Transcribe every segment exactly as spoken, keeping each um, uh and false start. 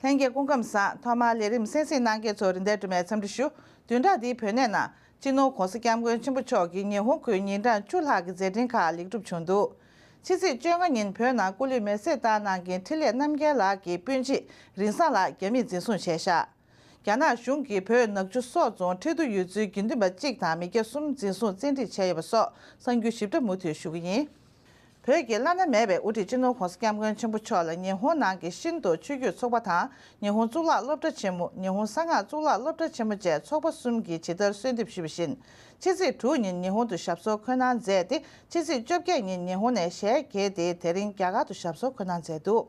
ལྷན་རྒྱས་སྐུ་ཁམས་བཟང་། ཐོག་མར་ལས་རིམ་གསན་གཟིགས་གནང་མཁན་ཚོ་རིན་ལྡན་སྒྲོལ་མས་འཚམས་འདྲི་ཞུ། བདུན་ཕྲག་འདིའི་བོད་གནས་ནང་། སྤྱི་ནོར་༧གོང་ས་༧སྐྱབས་མགོན་ཆེན་པོ་མཆོག་གིས་ཉི་ཧོང་ཁུལ་ཉིན་གྲངས་བཅུ་ལྷག་གི་མཛད་འཕྲིན་ཁག་ལེགས་གྲུབ་བྱུང་འདུག་ཕྱི་ཚེས་བཅོ་ལྔ་ཉིན་བོད་ནང་སྐུ་ལུས་མེར་སྲེག་བཏང་གནང་མཁན་འཕྲིན་ལས་རྣམ་རྒྱལ་ལགས་ཀྱི་སྤུན་མཆེད་རིགས་བཟང་ལགས་རྒྱ་མིས་འཛིན་བཟུང་བྱས་བཞག་རྒྱ་ནག་གཞུང་གིས་བོད་ནག་ཆུ་སོག་རྫོང་ཁྲི་ཏུ་ཡུལ་ཚོའི་དགེ་འདུན་པ་གཅིག་དང་མི་སྐྱ་གསུམ་འཛིན་བཟུང་བཙན་ཁྲིད་བྱས་ཡོད་པ་སོགས་གསར་འགྱུར་ཞིབ་ཕྲ་མུ་མཐུད་ཞུ་གི་ཡིན། བོད་ཀྱི་བླ་ན་མེད་པའི་དབུ་ཁྲིད་སྤྱི་ནོར་༧གོང་ས་༧སྐྱབས་མགོན་ཆེན་པོ་མཆོག་ལ་ཉི་ཧོང་ནང་གི་ཤིན་ཏོ་ཆོས་བརྒྱུད་ཚོགས་པ་དང་། ཉི་ཧོང་གཙུག་ལག་སློབ་གྲྭ་ཆེན་མོ། ཉི་ཧོང་གསང་སྔགས་གཙུག་ལག་སློབ་གྲྭ་ཆེན་མོ་བཅས་ཚོགས་པ་གསུམ་གྱིས་ཇི་ལྟར་གསོལ་འདེབས་ཞུས་པ་བཞིན། ཕྱི་ཚེས་དྲུག་ཉིན་ཉི་ཧོང་དུ་ཞབས་སོར་འཁོད་གནང་མཛད་དེ། ཕྱི་ཚེས་བཅོ་བརྒྱད་ཉིན་ཉི་ཧོང་ནས་ཞལ་གྱེས་ཏེ། དེ་རིང་རྒྱ་གར་དུ་ཞབས་སོར་འཁོད་གནང་མཛད་འདུག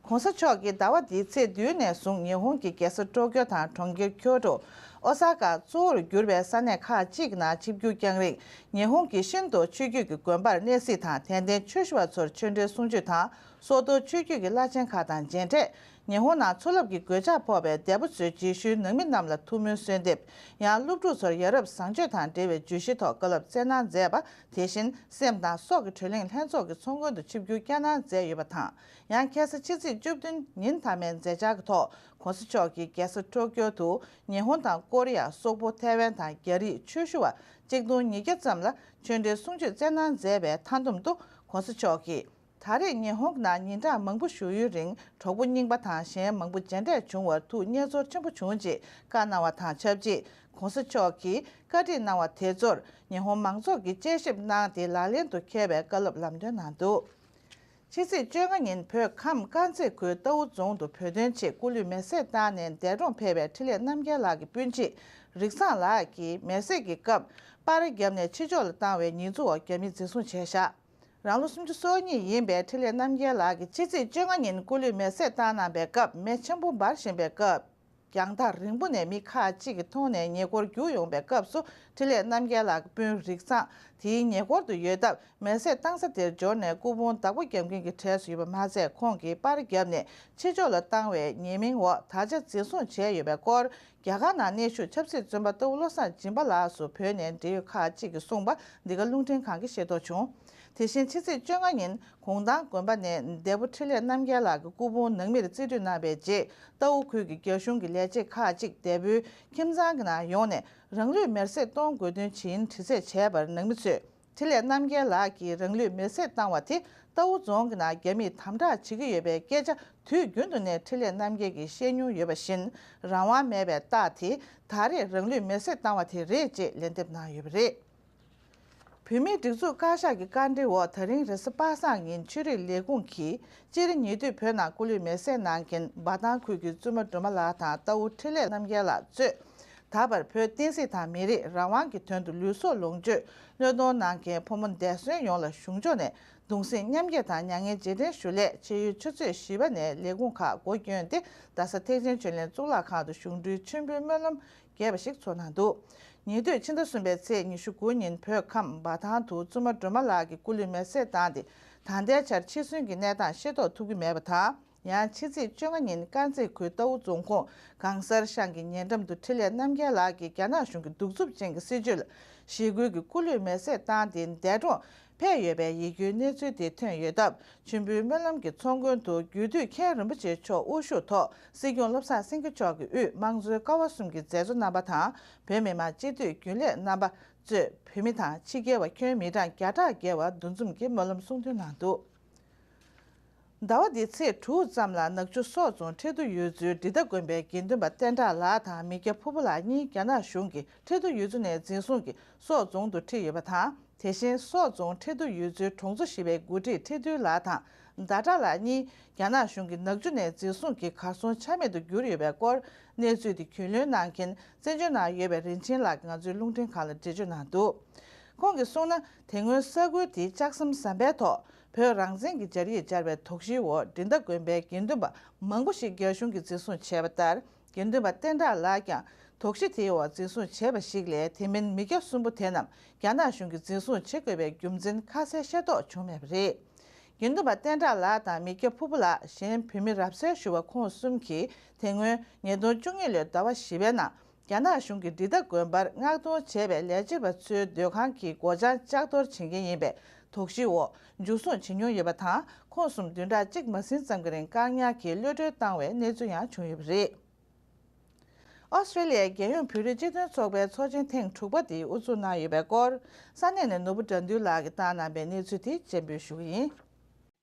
༸གོང་ས་མཆོག་གིས་ཟླ་བ་འདིའི་ཚེས་བདུན་ནས་བཟུང་ཉི་ཧོང་གི་རྒྱལ་ས་ཊོ་ཀྱོ་དང་གྲོང་ཁྱེར་ཁྱོ་ཊོ། ཨོ་ས་ཀ་གཙོ་བོར་གྱུར་པའི་ས་གནས་ཁག་ཅིག་ནང་ཆིབས་བསྒྱུར་བསྐྱངས་རིང་། ཉི་ཧོང་གི་ཤིན་ཏོ་ཆོས་བརྒྱུད་ཀྱི་དགོན་པར་གནས་གཟིགས་དང་། དད་ལྡན་ཆོས་ཞུ་བ་ཚོར་ཆོས་འབྲེལ་གསུང་ཆོས་དང་། སོར་གཏོད་ཆོས་བརྒྱུད་ཀྱི་བླ་ཆེན་ཁག་དང་མཇལ་འཕྲད། ཉི་ཧོང་ནང་མཚོ་རླབས་ཀྱི་གོད་ཆག་ཕོག་པའི་འདས་པོ་ཚོའི་རྗེས་ཤུལ་ནང་མི་རྣམས་ལ་ཐུགས་སྨོན་གསོལ་འདེབས། ཡང་སློབ་ཕྲུག་ཚོར་ཡ་རབས་བཟང་སྤྱོད་དང་འབྲེལ་བའི་བརྗོད་གཞི་ཐོག་བཀའ་སློབ་སྩལ་གནང་མཛད་པ། དེ་བཞིན་སེམས་དང་སྲོག་གི་གྲོས་གླེང་ལྷན་ཚོགས་ཀྱི་ཚོགས་མགོན་དུ་ཆིབས་བསྒྱུར་བསྐྱངས་གནང་མཛད་ཡོད་པ་དང་། ཡང་ཁ་སང་ཕྱི་ཚེས་བཅུ་བདུན་ཉིན་མཐའ་མའི་མཛད་འཆར་གྱི་ཐོག་༸གོང་ས་མཆོག་གིས་རྒྱལ་ས་ཊོ་ཀྱོ་དུ་ཉི་ཧོང་དང་ཀོ་རི་ཡ། སོག་པོ། ཐའེ་ཝན་དང་རྒྱ་རིགས་ཆོས་ཞུ་བ་གཅིག་སྟོང་ཉིས་བརྒྱ་ཙམ་ལ་ཆོས་འབྲེལ་གསུང་ཆོས་སྩལ་གནང་མཛད་པའི་མཐའ་བསྡོམས་དུ་༸གོང་ས་མཆོག་གིས། ད་རེས་ཉི་ཧོང་ནང་ཉིན་གྲངས་མང་པོ་བཞུགས་ཡུན་རིང་གྲོགས་པོ་རྙིང་པ་དང་གཞན་མང་པོ་མཇལ་འཕྲད་བྱུང་བར་ཐུགས་མཉེས་ཚོར་ཆེན་པོ་བྱུང་ཅེས་བཀའ་གནང་བ་དང་ཆབས་ཅིག ༸གོང་ས་མཆོག་གིས་བཀའ་ཁྲིད་གནང་བ་དེ་ཚོར་ཉི་ཧོང་མང་ཚོགས་ཀྱིས་དཔྱད་ཞིབ་གནང་སྟེ་ལག་ལེན་དུ་འཁེལ་བའི་བཀའ་སློབ་ལམ་སྟོན་གནང་འདུག་ཕྱི་ཚེས་བཅོ་ལྔ་ཉིན་བོད་ཁམས་དཀར་མཛེས་ཁུལ་རྟའུ་རྫོང་དུ་བོད་དོན་ཆེད་སྐུ་ལུས་མེར་སྲེག་བཏང་ནས་འདས་གྲོངས་ཕེབས་པའི་འཕྲིན་ལས་རྣམ་རྒྱལ་ལགས་ཀྱི་སྤུན་མཆེད་རིགས་བཟང་ལགས་ཀྱིས་མེར་སྲེག་གི་སྐབས་པར་བརྒྱབ་ནས་ཕྱི་ཕྱོགས་ལ་བཏང་བའི་ཉེས་འཛུགས་འོག་རྒྱ་མིས་འཛིན་བཟུང་བྱས་བཞག་རང་ལོ་སུམ་ཅུ་སོ་གཉིས་ཡིན་པའི་འཕྲིན་ལས་རྣམ་རྒྱལ་ལགས་ཀྱིས་ཕྱི་ཚེས་བཅོ་ལྔ་ཉིན་སྐུ་ལུས་མེར་སྲེག་བཏང་གནང་པའི་སྐབས་མེ་ཆེན་པོ་འབར་བཞིན་པའི་སྐབས། རྒྱང་ཐག་རིང་པོ་ནས་མི་ཁག་ཅིག་གི་ཐོག་ནས་ཉེ་འཁོར་རྒྱུགས་ཡོང་པའི་སྐབས་སུ། འཕྲིན་ལས་རྣམ་རྒྱལ་ལགས་ཀྱི་སྤུན་རིགས་བཟང་དེའི་ཉེ་འཁོར་དུ་ཡོད་སྟབས། མེར་སྲེག་བཏང་ས་དེར་འབྱོར་ནས་སྐུ་ཕུང་བདག་པོ་རྒྱབ་མཁན་གྱི་གྲས་སུ་ཡོད་པ་མ་ཟད། ཁོང་གིས་པར་བརྒྱབ་ནས་ཕྱི་ཕྱོགས་ལ་བཏང་བའི་ཉེས་མིང་འོག་ད་ཆ་འཛིན་བཟུང་བྱས་ཡོད་པའི་སྐོར། རྒྱ་གར་ནང་གནས་བཞུགས་ཆབ་སྲིད་བཙོན་པ་རྟའུ་བློ་བཟང་སྦྱིན་པ་ལགས་སུ་བོད་ནས་འབྲེལ་ཡོད་ཁག་ཅིག་གིས་གསུངས་པ་འདི་ག་རླུང་འཕྲིན་ཁང་གིས་ཤེས་རྟོགས་བྱུང་། དེ་བཞིན་ཕྱི་ཚེས་བཅོ་ལྔ་ཉིན་གུང་ཐང་དགོན་པ་ནས་འདས་པོ་འཕྲིན་ལས་རྣམ་རྒྱལ་ལགས་ཀྱི་སྐུ་ཕུང་ནང་མིར་རྩིས་སྤྲོད་གནང་བའི་རྗེས། རྟའུ་ཁུལ་གྱི་རྒྱ་གཞུང་གི་ལས་བྱེད་ཁག་ཅིག་འདས་པོའི་ཁྱིམ་ཚང་གི་ནང་ཡོང་ནས་རང་ལུས་མེར་སྲེག་གཏོང་དགོས་དོན་ཇི་ཡིན་དྲི་རྩད་བྱས་པར། ནང་མི་ཚོས་འཕྲིན་ལས་རྣམ་རྒྱལ་ལགས་ཀྱིས་རང་ལུས་མེར་སྲེག་བཏང་བ་དེ་རྟའུ་རྫོང་གི་ནང་རྒྱ་མིས་དམ་དྲག་བྱེད་ཀྱི་ཡོད་པའི་སྐད་ཆ་དུས་རྒྱུན་དུ་ནས་འཕྲིན་ལས་རྣམ་རྒྱལ་གྱིས་བཤད་མྱོང་ཡོད་པ་བཞིན། རང་དབང་མེད་པའི་རྟགས་དེ་ད་རེས་རང་ལུས་མེར་སྲེག་བཏང་བ་དེ་རེད་ཅེས་ལན་འདེབས་གནང་ཡོད་པ་རེད། བོད་མིའི་སྒྲིག་འཛུགས་བཀའ་ཤག་གི་བཀའ་འཁྲོལ་འོག་ད་རིང་རེས་གཟའ་པ་སངས་ཉིན་ཆོས་རིག་ལས་ཁུངས་ཀྱིས་སྤྱིར་ཉེ་དུས་བོད་ནང་སྐུ་ལུས་མེར་སྲེག་གནང་མཁན་འབའ་ཐང་ཁུལ་གྱི་བཙུན་མ་སྒྲོལ་མ་ལགས་དང་རྟའུ་འཕྲིན་ལས་རྣམ་རྒྱལ་ལགས་གཙོས། ད་བར་བོད་བསྟན་སྲིད་དང་མི་རིགས་རང་དབང་གི་དོན་དུ་ལུས་སྲོག་ལོངས་སྤྱོད་བློས་གཏོང་གནང་མཁན་ཕོ་མོ་འདས་གསོན་ཡོངས་ལ་གཞུང་ཕྱོགས་ནས་གདུང་སེམས་མཉམ་སྐྱེད་དང་མྱ་ངན་རྗེས་དྲན་ཞུ་སླད་ཆེས་ཡོལ་ཆུ་ཚོད་བཞི་པ་ནས་ལས་ཁུངས་ཁག་སྒོ་བསྐྱོན་ཏེ། རྡ་ས་ཐེག་ཆེན་ཆོས་གླིང་གཙུག་ལག་ཁང་དུ་གཞུང་འབྲེལ་མཆོད་འབུལ་སྨོན་ལམ་རྒྱས་པ་ཞིག་ཚོགས་གནང་འདུག་ཉེ་དུས་ཕྱི་ཟླ་གསུམ་པའི་ཚེས་ཉི་ཤུ་དགུ་ཉིན་བོད་ཁམས་འབའ་ཐང་དུ་བཙུན་མ་སྒྲོལ་མ་ལགས་ཀྱི་སྐུ་ལུས་མེར་སྲེག་བཏང་སྟེ། ད་ལྟའི་ཆར་འཆི་གསོན་གྱི་གནས་སྟངས་ཤེས་རྟོགས་ཐུབ་ཀྱི་མེད་པ་དང་། ཡང་ཕྱི་ཚེས་བཅོ་ལྔ་ཉིན་དཀར་མཛེས་ཁུལ་རྟའུ་རྫོང་ཁོངས་གང་སར་ཤང་གི་ཉེ་འགྲམ་དུ་འཕྲིན་ལས་རྣམ་རྒྱལ་ལགས་ཀྱིས་རྒྱ་ནག་གཞུང་གི་གདུག་རྩུབ་ཅན་གྱི་སྲིད་བྱུས་ལ་ཞི་རྒོལ་གྱི་སྐུ་ལུས་མེར་སྲེག་བཏང་སྟེ་འདས་གྲོངས་ཕེབས་ཡོད་པའི་ཡིད་སྐྱོའི་གནས་ཚུལ་དེ་ཐོན་ཡོད་སྟབས། མཆོད་འབུལ་སྨོན་ལམ་གྱི་ཚོགས་མགོན་དུ་རྒྱུད་སྟོད་མཁན་རིན་པོ་ཆེ་མཆོག་དབུ་བཞུགས་ཐོག་སྲིད་སྐྱོང་བློ་བཟང་སེང་གེ་མཆོག་གི་དབུས་དམངས་གཙོའི་ཀ་བ་གསུམ་གྱི་མཛད་གཙོ་རྣམ་པ་དང་། བོད་མི་མང་སྤྱི་འཐུས་རྒྱུན་ལས་རྣམ་པ་གཙོས་བོད་མི་དང་ཕྱི་རྒྱལ་བ་ཁྱོན་མི་གྲངས་བརྒྱ་ཕྲག་བརྒལ་བ་འདུ་འཛོམས་ཀྱིས་སྨོན་ལམ་གསུང་འདོན་གནང་འདུག་ཟླ་བ་འདིའི་ཚེས་དྲུག་ཙམ་ལ་ནག་ཆུ་སོག་རྫོང་ཁྲི་ཏུ་ཡུལ་ཚོའི་འབྲི་ད་དགོན་པའི་དགེ་འདུན་པ་བསྟན་གྲགས་ལགས་དང་མི་སྐྱ་ཕུར་བུ་ལགས་གཉིས་རྒྱ་ནག་གཞུང་གིས་ཁྲི་ཏུ་ཡུལ་ཚོ་ནས་འཛིན་བཟུང་གིས་སོག་རྫོང་དུ་ཁྲིད་ཡོད་པ་དང་། དེ་བཞིན་སོག་རྫོང་ཁྲི་ཏུ་ཡུལ་ཚོའི་གྲོང་ཚོ་བཞི་པའི་འགོ་ཁྲིད་ཁྲི་འདུལ་ལགས་དང་ཟླ་གྲགས་ལགས་གཉིས་རྒྱ་ནག་གཞུང་གིས་ནག་ཆུ་ནས་འཛིན་བཟུང་གིས་གར་སོང་ཆ་མེད་དུ་གྱུར་ཡོད་པའི་སྐོར་གནས་ཚུལ་དེ་རྒྱུས་ལོན་གནང་མཁན་བཙན་བྱོལ་ནང་ཡོད་པའི་རིན་ཆེན་ལགས་ཀྱིས་ང་ཚོའི་རླུང་འཕྲིན་ཁང་ལ་འགྲེལ་བརྗོད་གནང་འདུག་ཁོང་གིས་གསུངས་ན། དེ་སྔོན་ས་ཁུལ་དེའི་ལྕགས་ཟམ་ཟམ་པའི་ཐོག་བོད་རང་བཙན་གྱི་སྦྱར་ཡིག་སྦྱར་བའི་དོགས་གཞིའི་འོག་འབྲི་ད་དགོན་པའི་དགེ་འདུན་པ་མང་པོ་ཞིག་རྒྱ་གཞུང་གིས་འཛིན་བཟུང་བྱས་པ་ལྟར། དགེ་འདུན་པ་བསྟན་གྲགས་ལགས་ཀྱང་དོགས་གཞི་དེའི་འོག་འཛིན་བཟུང་བྱས་པ་ཞིག་ལས། དེ་མིན་མི་སྐྱ་གསུམ་པོ་དེ་རྣམས་རྒྱ་ནག་གཞུང་གིས་འཛིན་བཟུང་བྱེད་དགོས་པའི་རྒྱུ་མཚན་ཁ་གསལ་ཤེས་རྟོགས་བྱུང་མེད་པ་རེད། དགེ་འདུན་པ་བསྟན་གྲགས་ལགས་དང་མི་སྐྱ་ཕུར་བུ་ལགས། གཞན་བོད་མི་རབ་གསལ་ཞུ་བ་ཁོང་གསུམ་གྱིས་དེ་སྔོན་ཉིས་སྟོང་བཅུ་གཉིས་ལོའི་ཟླ་བ་བཞི་པའི་ནང་རྒྱ་ནག་གཞུང་གིས་འབྲི་ད་དགོན་པར་མངགས་གཏོང་བྱས་པའི་ལས་བྱེད་པ་ཚོའི་སྡོད་ཁང་གི་སྒོ་བྱང་ལྕགས་གཏོར་བྱེད་མཁན་ཡིན་པའི་ དོགས་གཞིའི་འོག་འཇུ་བཟུང་བྱེད་མྱོང་ཡོད་པ་དང་། ཁོང་གསུམ་བདུན་ཕྲག་གཅིག་མ་ཟིན་ཙམ་གྱི་རིང་བཀག་ཉར་གྱིས་གློད་གྲོལ་བཏང་བའི་གནས་ཚུལ་ཡང་བྱུང་ཡོད་པ་རེད། ཨོ་སི་ཀྲེ་ལི་ཡའི་རྒྱལ་ཡོངས་བོད་རིགས་སྤྱི་མཐུན་ཚོགས་པའི་ཚོགས་ཆེན་ཐེངས་དྲུག་པ་དེ་དབུ་འཛུགས་གནང་ཡོད་པའི་སྐོར། ས་གནས་ནས་ནོར་བུ་དགྲ་འདུལ་ལགས་ཀྱིས་བཏང་གནང་པའི་གནས་ཚུལ་དེ་སྤྱན་འབུལ་ཞུ་གི་ཡིན།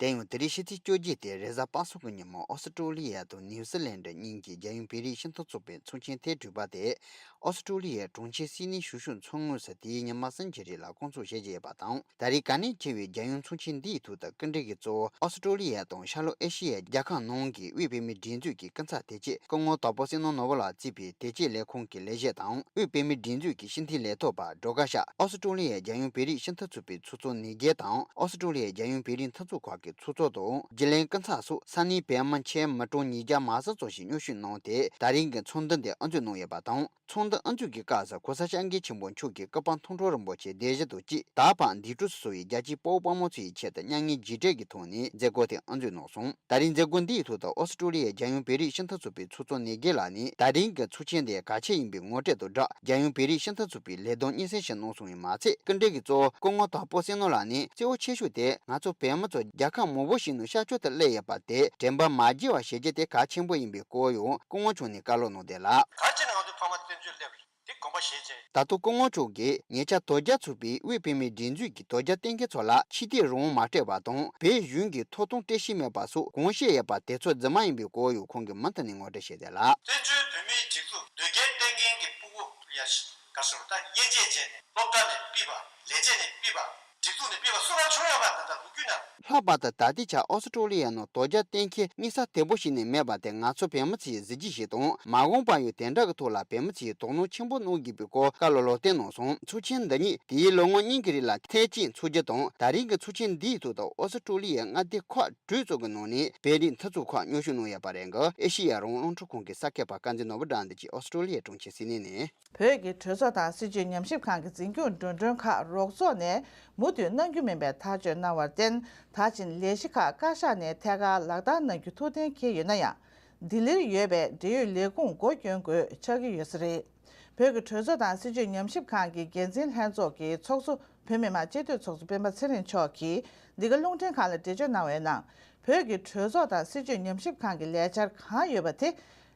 དེ་ཡང་དེ་རིང་ཕྱི་ཚེས་བཅོ་བརྒྱད་དེ་རེས་གཟའ་པ་སངས་ཀྱི་ཉིན་མོ་ཨོ་སི་ཀྲོ་ལི་ཡ་དང་ནིའུ་སི་ལན་གཉིས་ཀྱི་རྒྱལ་ཡོངས་བོད་རིགས་སྤྱི་མཐུན་ཚོགས་པའི་ཚོགས་ཆེན་ཐེངས་དྲུག་པ་དེ་ཨོ་སི་ཀྲོ་ལི་ཡའི་གྲོང་ཁྱེར་སིད་ནི་གཞུང་ཕྱོགས་མཚོ་ངོས་སུ་དེའི་ཉི་མ་གསུམ་གྱི་རིང་ལ་སྐོང་ཚོགས་བྱེད་ཀྱི་ཡོད་པ་དང་། ད་རེས་གལ་གནད་ཆེ་བའི་རྒྱལ་ཡོངས་ཚོགས་ཆེན་འདིའི་ཐོག་ཏུ་སྐུ་མགྲོན་གྱི་གཙོ་བོ་ཨོ་སི་ཀྲོ་ལི་ཡ་དང་ཤར་ལྷོ་ཨེ་ཤི་ཡའི་རྒྱལ་ཁབ་ནང་གི་དབུས་བོད་མིའི་སྒྲིག་འཛུགས་ཀྱི་སྐུ་ཚབ་དོན་གཅོད་སྐུ་ངོ་དྭགས་པོ་བསོད་ནམས་ནོར་བུ་ལགས་གཙོས་པའི་དོན་གཅོད་ལས་ཁུངས་ཀྱི་ལས་བྱེད་དང་། དབུས་བོད་མིའི་སྒྲིག་འཛུགས་ཀྱི་སྤྱི་འཐུས་ལས་ཐོག་པ་སྒྲོལ་དཀར་ཤག་ཨོ་སི་ཀྲོ་ལི་ཡའི་རྒྱལ་ཡོངས་བོད་རིགས་སྤྱི་མཐུན་ཚོགས་པའི་ཚོགས་གཙོ་ནེ་རྒྱལ་དང་། ཨོ་སི་ཀྲོ་ལི་ཡའི་རྒྱལ་ཡོངས་བོད་རིགས་མཐུན་ཚོགས་ཁག་གི་ཚོགས་གཙོ་དང་། རྒྱུན་ལས་སྐུ་ཚབ་སོགས་ས་གནས་བོད་མི་ཁྱོན་མི་གྲངས་ཉིས་བརྒྱ་མ་ཟིན་ཙམ་ཞིག་མཉམ་ཞུགས་གནང་སྟེ། ད་རིང་གི་ཚོགས་འདུ་འདི་དབུ་འཛུགས་གནང་ཡོད་པ་དང་། ཚོགས་འདུ་དབུ་འཛུགས་ཀྱི་སྐབས་སུ་གོང་ས་སྐྱབས་མགོན་ཆེན་པོ་མཆོག་གི་སྐུ་པར་མཐོང་གྲོལ་རིན་པོ་ཆེ་གདན་ཞུ་དང་གཅིག་དག་ཕག་འདས་གྲོལ་སོགས་ཀྱི་རྒྱལ་གཅེས་དཔའ་བོ་དཔའ་མོ་ཚོའི་ཆེད་དུ་མྱ་ངན་རྗེས་དྲན་གྱི་ཐོག་ནས་མཛད་སྒོ་དེ་དབུ་འཛུགས་གནང་སོང་། ད་རིང་མཛད་སྒོ་འདིའི་ཐོག་ཏུ་ཨོ་སི་ཀྲོ་ལི་ཡའི་རྒྱལ་ཡོངས་བོད་རིགས་སྤྱི་མཐུན་ཚོགས་པའི་ཚོགས་གཙོ་ནེ་རྒྱལ་ལགས་ནས། ད་རིང་གི་ཚོགས་ཆེན་དེ་གལ་ཆེ་ཡིན་པའི་ངོ་སྤྲོད་དང་སྦྲགས། རྒྱལ་ཡོངས་བོད་རིགས་སྤྱི་མཐུན་ཚོགས་པའི་ལས་དོན་སྙན་སེང་ཞིག་གནང་སོང་བས་མ་ཚད། སྐུ་མགྲོན་གྱི་གཙོ་བོ་སྐུ་ངོ་དྭགས་པོ་བསོད་ནམས་ལགས་ནས། གཙོ་བོ་ཆེ་ཤོས་དེ་ང་ཚོ་བོད་མི་ཚོ་རྒྱལ་ཁབ་མང་པོ་ཞིག་ནང་ཤར་ཕྱོགས་དུ་སླེབས་ཡོད་པ་དེ་དྲན་པ་མ་བརྗེད་པ་བྱེད་རྒྱུ་དེ་གལ་ཆེན་པོ་ཡིན་པའི་སྐོར་ཡང་སྐུ་ངོ་མཆོག་ནས་བཀའ་སློབ་གནང་བསྡད་ལ། གང་བྱས་ནས་ང་ཚོ་ཐོག་མ་བཙན་བྱོལ་སླེབས་རེད། དེ་དགོངས་པ་བཞེས་བྱས། ད་དུང་སྐུ་ངོ་མཆོག་གིས་ཉེ་ཆར་དོལ་རྒྱལ་ཚོགས་པའི་དབུས་བོད་མིའི་སྒྲིག་འཛུགས་ཀྱི་དོལ་རྒྱལ་བསྟེན་མཁན་ཚོ་ལ་ཕྱི་སྡོད་རང་དབང་མ་སྤྲད་པ་དང་། བོད་གཞུང་གི་ཐོབ་ཐང་སྤྲད་བཞིན་མེད་པ་སོགས་དགོངས་བཞེས་ཡོད་པ་དེ་ཚོ་རྫུན་མ་ཡིན་པའི་སྐོར་ཡང་ཁོང་གིས་མུ་མཐུད་ནས་ངོ་སྤྲོད་བྱས་བསྡད་ལ། བཙན་བྱོལ་བོད་མིའི་སྒྲིག་འཛུགས་དོལ་རྒྱལ་བསྟེན་མཁན་གྱི་ཕྲུ་གུ་ཡ་ག་སོ་ད་དབྱེ་འབྱེད་བྱས་ནས་སློབ་གྲྭ་ནས་ཕུད་པ། ལས་བྱེད་ནས་ཕུད་པ། སྒྲིག་འཛུགས་ནས་ཕུད་པ་སུ་གང་བྱུང་ཡོད་མ་རེད། ད་ལྟ་ལོ་རྒྱུས་ནང་། ལྷག་པར་དུ་ད་ལྟའི་ཆར་ཨོ་སི་ཀྲོ་ལི་ཡ་ནང་དོལ་རྒྱལ་བསྟེན་མཁན་དམིགས་བསལ་དོད་པོ་ཞིག་ནས་མེད་པ་དེ་ང་ཚོ་བོད་མི་ཚོས་གཟི་བརྗིད་ཞིག་དང་། མ་འོངས་པར་ཡང་དེ་འདྲ་གི་ཐོག་ལ་བོད་མི་ཚོས་དོ་སྣང་ཆེན་པོ་གནང་དགོས་པའི་སྐོར་བཀའ་སློབ་ལག་བསྟར་གནང་སོང་། ཚོགས་ཆེན་འདི་ཉིད་དེའི་ལོ་ངོ་གཉིས་ཀྱི་རིང་ལ་ཐེངས་གཅིག་འཚོགས་རྒྱུ་དང་། ད་རིང་གི་ཚོགས་ཆེན་འདིའི་ཐོག་ཏུ་ཨོ་སི་ཀྲོ་ལི་ཡའི་མངའ་སྡེ་ཁག་དྲུག་ཙམ་གྱི་ནང་ནས་བོད་རིགས་མཐུན་ཚོགས་ཁག་མཉམ་ཞུགས་གནང་ཡོད་པ་རེད་འདུག་ཨེ་ཤེ་ཡ་རང་དབང་རླུང་འཕྲིན་ཁང་གི་གསར་འགོད་པ་དཀར་མཛེས་ནོར་བུ་དགྲ་འདུལ་གྱིས་ཨོ་སི་ཀྲོ་ལི་ཡའི་གྲོང་ཁྱེར་སིད་ནི་ནས། བོད་ཀྱི་གྲོས་ཚོགས་དང་སྲིད་བྱུས་ཉམས་ཞིབ་ཁང་གི་འཛིན་སྐྱོང་འགྲོ་གྲོན་ཁག་རོགས་ཚོགས་ནས་མུ་མཐུད་གནང་རྒྱུ་མིན་པའི་ཐག་གཅོད་གནང་བར་བརྟེན། ད་ཕྱིན་ལས་གཞི་ཁག་བཀའ་ཤག་ནས་ཐད་ཀར་ལག་བསྟར་གནང་རྒྱུ་ཐུགས་གཏན་འཁེལ་ཡོད་ན་ཡང་། ལྡི་ལིར་ཡོད་པའི་འབྲེལ་ཡོད་ལས་ཁུངས་སྒོ་སྐྱོན་དགོས་ཆགས་ཀྱི་ཡོད་ས་རེད། བོད་ཀྱི་གྲོས་ཚོགས་དང་སྲིད་བྱུས་ཉམས་ཞིབ་ཁང་གི་འགན་འཛིན་ལྷན་ཚོགས་ཀྱི་ཚོགས་གཙོ་བོད་མི་མང་སྤྱི་འཐུས་ཚོགས་གཙོ་སྤེན་པ་ཚེ་རིང་མཆོག་གིས་འདི་ག་རླུང་འཕྲིན་ཁང་ལ་འགྲེལ་བརྗོད་གནང་བའི་ནང་། བོད་ཀྱི་གྲོས་ཚོགས་དང་སྲིད་བྱུས་ཉམས་ཞིབ་ཁང་གི་ལས་འཆར་གང་ཡོད་པ་དེ།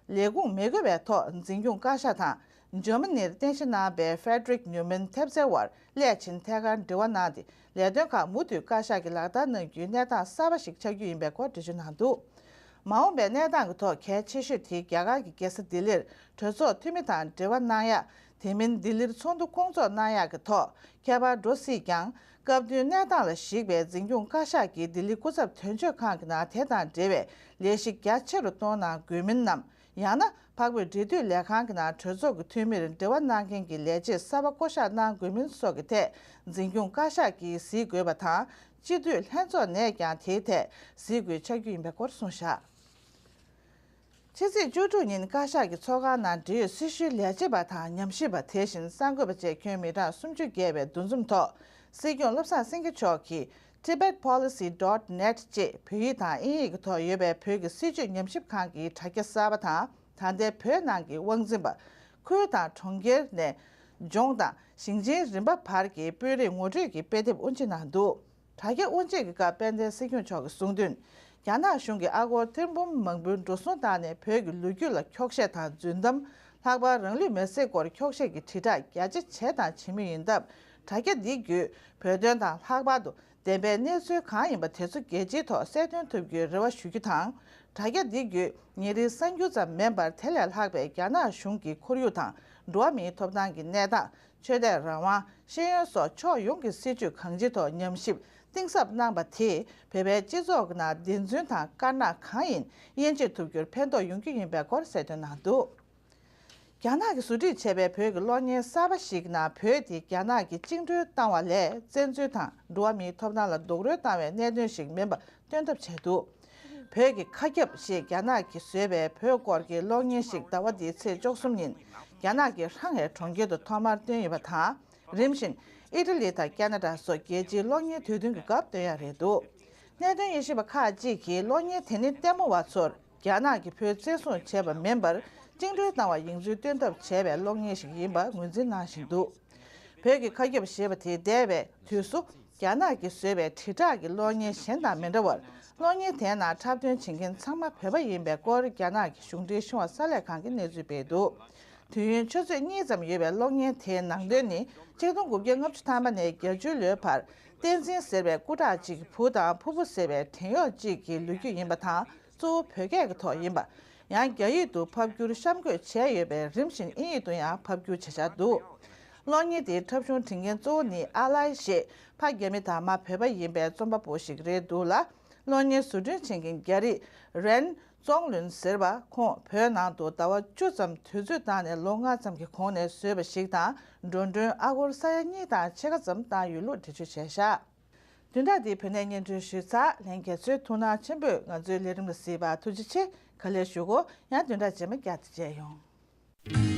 ལས་ཁུངས་མི་དགོས་པའི་ཐོག་འཛིན་སྐྱོང་བཀའ་ཤག་དང་། འཇར་མ་ནིར་རྟེན་གཞི་གནང་པའི་ཧྥེ་ཌི་རིག་ཉུ་མན་ཐེབས་རྩའི་དབར་སླད་ཕྱིན་ཐད་ཀར་འབྲེལ་བ་གནང་སྟེ། ལས་དོན་ཁག་མུ་མཐུད་བཀའ་ཤག་གིས་ལག་བསྟར་གནང་རྒྱུའི་གནས་སྟངས་གསར་པ་ཞིག་ཆགས་རྒྱུ་ཡིན་པའི་སྐོར་འགྲེལ་བརྗོད་གནང་འདུག་མ་འོངས་པའི་གནས་སྟངས་ཀྱི་ཐོག་གལ་ཆེ་ཤོས་དེ་རྒྱ་གར་གྱི་རྒྱལ་ས་ལྡི་ལིར་གྲོས་ཚོགས་འཐུས་མི་དང་འབྲེལ་བ་གནང་ཡག་དེ་མིན་ལྡི་ལིར་ཚོགས་འདུ་སྐོང་ཚོགས་གནང་ཡག་གི་ཐོག་ཁྱད་པར་འགྲོ་སྲིད་ཀྱང་། སྐབས་བསྟུན་གནས་སྟངས་ལ་གཞིགས་པའི་འཛིན་སྐྱོང་བཀའ་ཤག་གིས་ལྡི་ལི་སྐུ་ཚབ་དོན་གཅོད་ཁང་གི་ནང་དེ་དང་འབྲེལ་བའི་ལས་གཞི་རྒྱ་ཆེ་རུ་གཏོང་གནང་དགོས་མིན་ནམ། ཡང་ན་འཕགས་བོད་འབྲེལ་མཐུད་ལས་ཁང་གི་ནང་གྲོས་ཚོགས་ཀྱི་འཐུས་མིར་འབྲེལ་བ་གནང་མཁན་གྱི་ལས་བྱེད་གསར་པ་བསྐོ་གཞག་གནང་དགོས་མིན་སོགས་ཀྱི་ཐད་འཛིན་སྐྱོང་བཀའ་ཤག་གིས་གཟིགས་དགོས་པ་དང་། སྤྱི་འཐུས་ལྷན་ཚོགས་ནས་ཀྱང་དེའི་ཐད་གཟིགས་དགོས་ཆགས་རྒྱུ་ཡིན་པའི་སྐོར་གསུངས་བཞག་ཕྱི་ཚེས་བཅུ་དྲུག་ཉིན་བཀའ་ཤག་གི་ཚོགས་ཁང་ནང་འབྲེལ་ཡོད་སྲི་ཞུའི་ལས་བྱེད་པ་དང་ཉམས་ཞིབ་པ། དེ་བཞིན་གསར་འགོད་པ་བཅས་ཁྱོན་མི་གྲངས་སུམ་ཅུ་བརྒལ་བའི་འདུ་འཛོམས་ཐོག་སྲིད་སྐྱོང་བློ་བཟང་སེང་གེ་མཆོག་གིས། Tibet Policy dot net ཅེས་བོད་ཡིག་དང་དབྱིན་ཡིག་གི་ཐོག་ཡོད་པའི་བོད་ཀྱི་སྲིད་བྱུས་ཉམས་ཞིབ་ཁང་གི་དྲ་རྒྱ་གསར་པ་དང་། ད་ལྟའི་བོད་ནང་གི་དབང་འཛིན་པ། ཁུལ་དང་གྲོང་ཁྱེར་ནས་ལྗོངས་དང་ཞིང་ཆེན་རིམ་པ་བར་གྱི་དཔོན་རིགས་ངོ་སྤྲོད་ཀྱི་དཔེ་དེབ་དབུ་འབྱེད་གནང་འདུག་དྲ་རྒྱ་དབུ་འབྱེད་ཀྱི་སྐབས་དཔལ་ལྡན་སྲིད་སྐྱོང་མཆོག་གིས་གསུངས་དོན། རྒྱ་ནག་གཞུང་གིས་ཨ་སྒོར་ཐེར་འབུམ་མང་པོའི་འགྲོ་སོང་བཏང་ནས་བོད་ཀྱི་ལོ་རྒྱུས་ལ་འཁྱོག་བཤད་དང་རྫུན་གཏམ། ལྷག་པར་རང་ལུས་མེར་སྲེག་སྐོར་འཁྱོག་བཤད་ཀྱི་དྲིལ་བསྒྲགས་རྒྱ་ཆེ་བྱས་དང་བྱེད་མུས་ཡིན་སྟབས། དྲ་རྒྱ་འདི་བརྒྱུད་བོད་དོན་དང་ལྷག་པར་དུ་བདེན་པའི་གནས་ཚུལ་གང་ཡིན་པ་དེ་ཚོ་རྒྱལ་སྤྱིའི་ཐོག་གསལ་སྟོན་ཐུབ་རྒྱུའི་རེ་བ་ཞུ་རྒྱུ་དང་། དྲ་རྒྱ་འདི་བརྒྱུད་ཉིན་རེའི་གསར་འགྱུར་ཙམ་མིན་པར་དེ་ལས་ལྷག་པའི་རྒྱ་ནག་གཞུང་གི་ཁོར་ཡུག་དང་འགྲོ་བ་མིའི་ཐོབ་ཐང་གི་གནས་སྟངས། ཆོས་དད་རང་དབང་། ཤེས་ཡོན་སོགས་ཕྱོགས་ཡོངས་ཀྱི་སྲིད་བྱུས་གང་ཅིའི་ཐོག་ཉམས་ཞིབ་གཏིང་ཟབ་གནང་པ་དེས་བོད་པའི་སྤྱི་ཚོགས་ཀྱི་ནང་བདེན་རྫུན་དང་དཀར་ནག་གང་ཡིན་དབྱེ་འབྱེད་ཐུབ་རྒྱུར་ཕན་ཐོགས་ཡོང་རྒྱུ་ཡིན་པའི་སྐོར་གསལ་སྟོན་གནང་འདུག་རྒྱ་ནག་གིས་བཟོ་སྒྲིག་བྱས་པའི་བོད་ཀྱི་གློག་བརྙན་གསར་པ་ཞིག་ནང་བོད་དེ་རྒྱ་ནག་གིས་བཅིངས་འགྲོལ་བཏང་བ་ལས་བཙན་འཛུལ་དང་འགྲོ་བ་མིའི་ཐོབ་ཐང་ལ་རྡོག་རོལ་བཏང་བའི་གནད་དོན་ཞིག་མིན་པ་སྟོན་ཐབས་བྱས་འདུག་བོད་ཀྱི་མཁའ་ཁྱབ་ཞེས་རྒྱ་ནག་གིས་བཟོས་པའི་བོད་སྐོར་གྱི་གློག་བརྙན་ཞིག་ཟླ་བ་འདིའི་ཚེས་བཅུ་གསུམ་ཉིན་རྒྱ་ནག་གི་ཧྲང་ཧའེ་གྲོང་ཁྱེར་དུ་ཐོག་མར་བཏོན་ཡོད་པ་དང་། རིམ་བཞིན་ཨི་ཊ་ལི་དང་ཁེ་ན་ཌ་སོགས་རྒྱལ་སྤྱིའི་གློག་བརྙན་དུས་སྟོན་གྱི་སྐབས་སྟོན་ཡ་རེད་འདུག་གནད་དོན་དབྱེ་ཞིབ་པ་ཁག་ཅིག་གིས་གློག་བརྙན་དེ་ནི་ལྟད་མོ་བ་ཚོར་རྒྱ་ནག་གིས་བོད་བཙན་བཟུང་བྱས་པ་མིན་པར། བཅིངས་འགྲོལ་བཏང་བ་ཡིན་ཚུལ་སྟོན་ཐབས་བྱས་པའི་གློག་བརྙན་ཞིག་ཡིན་པ་ངོས་འཛིན་གནང་བཞིན་འདུག་བོད་ཀྱི་མཁའ་ཁྱབ་ཞེས་པ་དེ་འདས་པའི་དུས་སུ་ རྒྱ་ནག་གིས་བཟོས་པའི་དྲིལ་བསྒྲགས་ཀྱི་གློག་བརྙན་གཞན་དང་མི་འདྲ་བར། གློག་བརྙན་དེའི་ནང་འཁྲབ་སྟོན་བྱེད་མཁན་ཚང་མ་བོད་པ་ཡིན་པའི་སྐོར་རྒྱ་ནག་གི་གཞུང་འབྲེལ་ཤོག་ཁག་གསར་ལས་ཁང་གིས་གནས་ཚུལ་སྤེལ་འདུག། དུས་ཡུན་ཆུ་ཚོད་གཉིས་ཙམ་ཡོད་པའི་གློག་བརྙན་དེའི་ནང་དོན་ནི། ཆིག་སྟོང་དགུ་བརྒྱ་ལྔ་བཅུ་ཐམ་པ་ནས་བརྒྱད་ཅུའི་ལོའི་བར། བསྟན་འཛིན་ཟེར་བའི་སྐུ་དྲག་ཅིག་གི་བུ་དང་ཕུ་བོ་ཟེར་བའི་བྲན་གཡོག་ཅིག་གི་ལོ་རྒྱུས་ཡིན་པ་དང་། གཙོ་བོ་བོད་སྐད་ཀྱི་ཐོག་ཡིན་པ། ཡང་རྒྱ་ཡིག་ཏུ་ཕབ་བསྒྱུར་གཤམ་འཁོད་བྱས་ཡོད་པས། རིམ་བཞིན་དབྱིན་ཡིག་ཏུ་ཡང་ཕབ་བསྒྱུར་བྱེད་འཆར་འདུག། གློག་བརྙན་དེའི་འཁྲབ་གཞུང་འབྲི་མཁན་གཙོ་བོ་ནི་ཨ་ལའི་ཞེས་ཕ་རྒྱ་མི་དང་མ་བོད་པ་ཡིན་པའི་རྩོམ་པ་པོ་ཞིག་རེད་འདུག་ལ། གློག་བརྙན་བཟོ་སྐྲུན་བྱེད་མཁན་རྒྱ་རིགས་རན་ཙོང་ལུན་ཟེར་བ་ཁོང་བོད་ནང་དུ་ཟླ་བ་བཅུ་ཙམ་དུས་ཚོད་བཏང་ནས་ལོ་ལྔ་ཙམ་གྱི་གོང་ནས་བཟོས་པ་ཞིག་དང་། འགྲོ་གྲོན་ཨ་སྒོར་ས་ཡ་གཉིས་དང་ཕྱེད་ཀ་ཙམ་བཏང་ཡོད་ལུགས་འགྲེལ་བརྗོད་བྱས་བཞག། བདུན་ཕྲག་འདིའི་བོད་གནས་སྙན་སྒྲོན་ཞུས་ཚར། ལྷན་རྒྱས་ཚོས་ཐུགས་སྣང་ཆེན་པོས་ང་ཚོའི་ལས་རིམ་ལ་གཟིགས་པར་ཐུགས་རྗེ་ཆེ། ག་ལེར་ཞུ་གོ། ཡང་བདུན་ཕྲག་རྗེས་མ་བསྐྱར་དུ་མཇལ་ཡོང་།